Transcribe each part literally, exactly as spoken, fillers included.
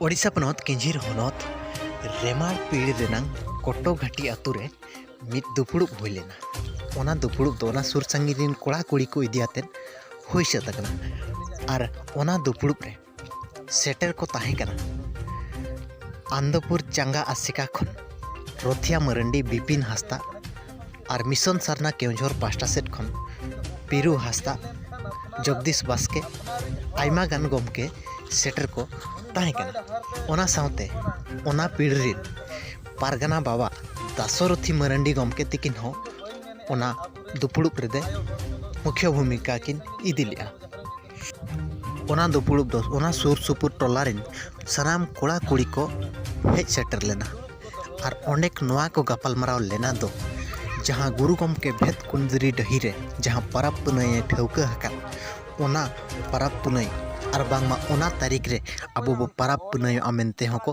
ᱳᱰᱤᱥᱟ ᱯᱚᱱᱚᱛ ᱠᱮᱧᱡᱷᱤᱨ ᱦᱚᱱᱚᱛ ᱨᱮᱢᱟᱲ ᱯᱤᱲ ᱨᱮᱱᱟᱝ ᱠᱚᱴᱚ ᱜᱷᱟᱴᱤ ᱟᱛᱳ ᱨᱮ ᱢᱤᱫ ᱫᱩᱯᱲᱩᱵ ᱦᱩᱭ ᱞᱮᱱᱟ᱾ ᱚᱱᱟ ᱫᱩᱯᱲᱩᱵ ᱫᱚ ᱚᱱᱟ ᱥᱩᱨ ᱥᱟᱺᱜᱤᱧ ᱨᱮᱱ ᱠᱚᱲᱟ ᱠᱩᱲᱤ ᱠᱚ ᱤᱫᱤ ᱟᱛᱮᱫ ᱦᱩᱭ ᱥᱟᱹᱛ ᱟᱠᱟᱱᱟ᱾ ᱟᱨ ᱚᱱᱟ ᱫᱩᱯᱲᱩᱵ ᱨᱮ ᱥᱮᱴᱮᱨ ᱠᱚ ᱛᱟᱦᱮᱸ ᱠᱟᱱᱟ ᱟᱱᱫᱚᱯᱩᱨ ᱪᱟᱸᱜᱟ ᱟᱥᱮᱠᱟ ᱠᱷᱚᱱ ᱨᱚᱛᱷᱤᱭᱟ ᱢᱟᱨᱟᱱᱰᱤ, ᱵᱤᱯᱤᱱ ᱦᱟᱸᱥᱫᱟ ᱟᱨ ᱢᱤᱥᱚᱱ ᱥᱟᱨᱱᱟ ᱠᱮᱣᱡᱷᱚᱨ ᱯᱟᱦᱴᱟ ᱥᱮᱫ ᱠᱷᱚᱱ ᱯᱤᱨᱩ ᱦᱟᱸᱥᱫᱟ, ᱡᱚᱜᱽᱫᱤᱥ ᱵᱟᱥᱠᱮ, ᱟᱭᱢᱟ ᱜᱟᱱ ᱜᱚᱢᱠᱮ ᱥᱮᱴᱮᱨ ᱠᱚ ᱛᱟᱦᱮᱸ ᱠᱟᱱᱟ᱾ ᱚᱱᱟ ᱥᱟᱶᱛᱮ ᱚᱱᱟ ᱯᱤᱲ ᱨᱤᱱ ᱯᱟᱨᱜᱟᱱᱟ ᱵᱟᱵᱟ ᱫᱟᱥᱚᱨᱚᱛᱷᱤ ᱢᱟᱨᱟᱱᱰᱤ ᱜᱚᱢᱠᱮ ᱛᱤᱠᱤᱱ ᱦᱚᱸ ᱚᱱᱟ ᱫᱩᱯᱲᱩᱵ ᱨᱮᱫᱚ ᱢᱩᱠᱷᱭᱟᱹ ᱵᱷᱩᱢᱤᱠᱟ ᱠᱤᱱ ᱤᱫᱤ ᱞᱮᱫᱼᱟ᱾ ᱚᱱᱟ ᱫᱩᱯᱲᱩᱵ ᱫᱚ ᱚᱱᱟ ᱥᱩᱨ ᱥᱩᱯᱩᱨ ᱴᱚᱞᱟ ᱨᱮᱱ ᱥᱟᱱᱟᱢ ᱠᱚᱲᱟ ᱠᱩᱲᱤ ᱠᱚ ᱦᱮᱡ ᱥᱮᱴᱮᱨ ᱞᱮᱱᱟ᱾ ᱟᱨ ᱚᱸᱰᱮ ᱱᱚᱣᱟ ᱠᱚ ᱜᱟᱯᱟᱞᱢᱟᱨᱟᱣ ᱞᱮᱱᱟ ᱫᱚ, ᱡᱟᱦᱟᱸ ᱜᱩᱨᱩ ᱜᱚᱢᱠᱮ ᱵᱷᱮᱫ ᱠᱩᱸᱫᱽᱨᱤ ᱰᱟᱹᱦᱤ ᱨᱮ ᱡᱟᱦᱟᱸ ᱯᱟᱨᱟᱵᱽ ᱯᱩᱱᱟᱹᱭ ᱮ ᱴᱷᱟᱹᱣᱠᱟᱹ ᱟᱠᱟᱫ, ᱚᱱᱟ ᱯᱟᱨᱟᱵᱽ ᱯᱩᱱᱟᱹᱭ ᱟᱨ ᱵᱟᱝᱢᱟ ᱚᱱᱟ ᱛᱟᱹᱨᱤᱠᱷ ᱨᱮ ᱟᱵᱚ ᱵᱚ ᱯᱟᱨᱟᱵᱽ ᱯᱩᱱᱟᱹᱭᱚᱜᱼᱟ ᱢᱮᱱᱛᱮ ᱦᱚᱸᱠᱚ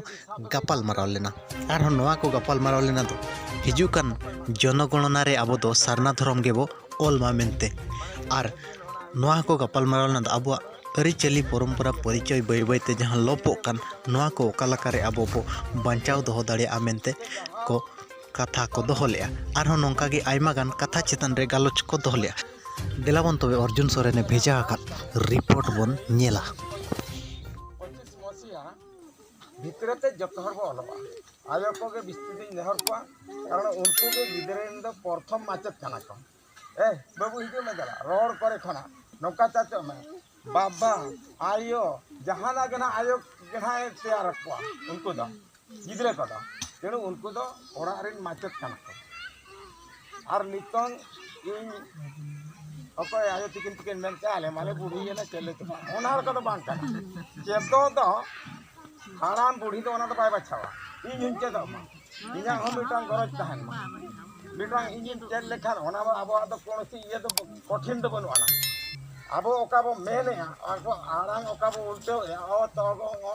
ᱜᱟᱯᱟᱞᱢᱟᱨᱟᱣ ᱞᱮᱱᱟ᱾ ᱟᱨᱦᱚᱸ ᱱᱚᱣᱟ ᱠᱚ ᱜᱟᱯᱟᱞᱢᱟᱨᱟᱣ ᱞᱮᱱᱟ ᱫᱚ, ᱦᱤᱡᱩᱜ ᱠᱟᱱ ᱡᱚᱱᱚᱜᱚᱬᱚᱱᱟ ᱨᱮ ᱟᱵᱚ ᱫᱚ ᱥᱟᱨᱱᱟ ᱫᱷᱚᱨᱚᱢ ᱜᱮᱵᱚ ᱚᱞ ᱢᱟ ᱢᱮᱱᱛᱮ᱾ ᱟᱨ ᱱᱚᱣᱟ ᱦᱚᱸᱠᱚ ᱜᱟᱯᱟᱞᱢᱟᱨᱟᱣ ᱞᱮᱱᱟ ᱫᱚ, ᱟᱵᱚᱣᱟᱜ ᱟᱹᱨᱤᱪᱟᱹᱞᱤ ᱯᱚᱨᱚᱢᱯᱚᱨᱟ ᱯᱚᱨᱤᱪᱚᱭ ᱵᱟᱹᱭ ᱵᱟᱹᱭᱛᱮ ᱡᱟᱦᱟᱸ ᱞᱚᱯᱚᱜ ᱠᱟᱱ, ᱱᱚᱣᱟ ᱠᱚ ᱚᱠᱟ ᱞᱮᱠᱟᱨᱮ ᱟᱵᱚ ᱵᱚ ᱵᱟᱧᱪᱟᱣ ᱫᱚᱦᱚ ᱫᱟᱲᱮᱭᱟᱜᱼᱟ ᱢᱮᱱᱛᱮ ᱠᱚ ᱠᱟᱛᱷᱟ ᱠᱚ ᱫᱚᱦᱚ ᱞᱮᱫᱼᱟ᱾ ᱟᱨᱦᱚᱸ ᱱᱚᱝᱠᱟ ᱜᱮ ᱟᱭᱢᱟ ᱜᱟᱱ ᱠᱟᱛᱷᱟ ᱪᱮᱛᱟᱱ ᱨᱮ ᱜᱟᱞᱚᱪ ᱠᱚ ᱫᱚᱦᱚ ᱞᱮᱫᱼᱟ᱾ ᱫᱮᱞᱟ ᱵᱚᱱ ᱛᱚᱵᱮ ᱚᱨᱡᱩᱱ ᱥᱚᱨᱮᱱᱮ ᱵᱷᱮᱡᱟ ᱟᱠᱟᱫ ᱨᱤᱯᱳᱨᱴ ᱵᱚᱱ ᱧᱮᱞᱟ᱾ ᱯᱚᱸᱪᱤᱥ ᱢᱚᱥᱤᱦᱟ ᱵᱷᱤᱛᱨᱤ ᱛᱮ ᱡᱚᱛᱚ ᱦᱚᱲ ᱵᱚ ᱚᱞᱚᱜᱼᱟ᱾ ᱟᱭᱳ ᱠᱚᱜᱮ ᱵᱤᱥᱛᱤ ᱫᱩᱧ ᱱᱮᱦᱚᱨ ᱠᱚᱣᱟ, ᱠᱟᱨᱚᱱ ᱩᱱᱠᱩ ᱜᱮ ᱜᱤᱫᱽᱨᱟᱹ ᱨᱮᱱ ᱫᱚ ᱯᱨᱚᱛᱷᱚᱢ ᱢᱟᱪᱮᱫ ᱠᱟᱱᱟ ᱠᱚ᱾ ᱮ ᱵᱟᱹᱵᱩ, ᱦᱤᱡᱩᱜ ᱢᱮ ᱫᱮᱞᱟ, ᱨᱚᱲ ᱠᱚᱨᱮ ᱠᱷᱚᱱᱟᱜ ᱱᱚᱝᱠᱟ ᱪᱟᱪᱚᱜ ᱢᱮ, ᱵᱟᱵᱟ, ᱟᱭᱳ, ᱡᱟᱦᱟᱱᱟᱜ ᱜᱮ ᱱᱟᱦᱟᱜ ᱟᱭᱳ ᱜᱮ ᱱᱟᱦᱟᱜ ᱮ ᱛᱮᱭᱟᱨ ᱠᱚᱣᱟ ᱩᱱᱠᱩ ᱫᱚ, ᱜᱤᱫᱽᱨᱟᱹ ᱠᱚᱫᱚ᱾ ᱛᱮᱬᱩ ᱩᱱᱠᱩ ᱫᱚ ᱚᱲᱟᱜ ᱨᱮᱱ ᱢᱟᱪᱮᱫ ᱠᱟᱱᱟ ᱠᱚ᱾ ᱟᱨ ᱱᱤᱛᱚᱝ ᱤᱧ ᱚᱠᱚᱭ ᱟᱭᱳ ᱛᱤᱠᱤᱱ ᱛᱤᱠᱤᱱ ᱢᱮᱱ ᱠᱮᱜᱼᱟ, ᱟᱞᱮ ᱢᱟᱞᱮ ᱵᱩᱲᱦᱤᱭᱮᱱᱟ, ᱪᱮᱫ ᱞᱮ ᱪᱮᱠᱟᱭᱟ? ᱚᱱᱟ ᱞᱮᱠᱟ ᱫᱚ ᱵᱟᱝ ᱠᱟᱱᱟ᱾ ᱪᱮᱫᱚᱜ ᱫᱚ ᱦᱟᱲᱟᱢ ᱵᱩᱲᱦᱤ ᱫᱚ ᱚᱱᱟ ᱫᱚ ᱵᱟᱭ ᱵᱟᱪᱷᱟᱣᱟ᱾ ᱤᱧ ᱦᱚᱧ ᱪᱮᱫᱚᱜ ᱢᱟ, ᱤᱧᱟᱹᱜ ᱦᱚᱸ ᱢᱤᱫᱴᱟᱝ ᱜᱚᱨᱚᱡᱽ ᱛᱟᱦᱮᱱ ᱢᱟ᱾ ᱢᱤᱫᱴᱟᱝ ᱤᱧᱤᱧ ᱪᱮᱫ ᱞᱮᱠᱷᱟᱱ ᱚᱱᱟ ᱢᱟ ᱟᱵᱚᱣᱟᱜ ᱫᱚ ᱠᱳᱱᱳ ᱤᱭᱟᱹ ᱫᱚ ᱠᱚᱴᱷᱤᱱ ᱫᱚ ᱵᱟᱹᱱᱩᱜ ᱟᱱᱟ᱾ ᱟᱵᱚ ᱚᱠᱟ ᱵᱚ ᱢᱮᱱᱮᱜᱼᱟ, ᱟᱵᱚ ᱟᱲᱟᱝ ᱚᱠᱟ ᱵᱚ ᱩᱞᱴᱟᱹᱣᱮᱜᱼᱟ, ᱚ ᱛᱚ ᱜᱚ ᱚ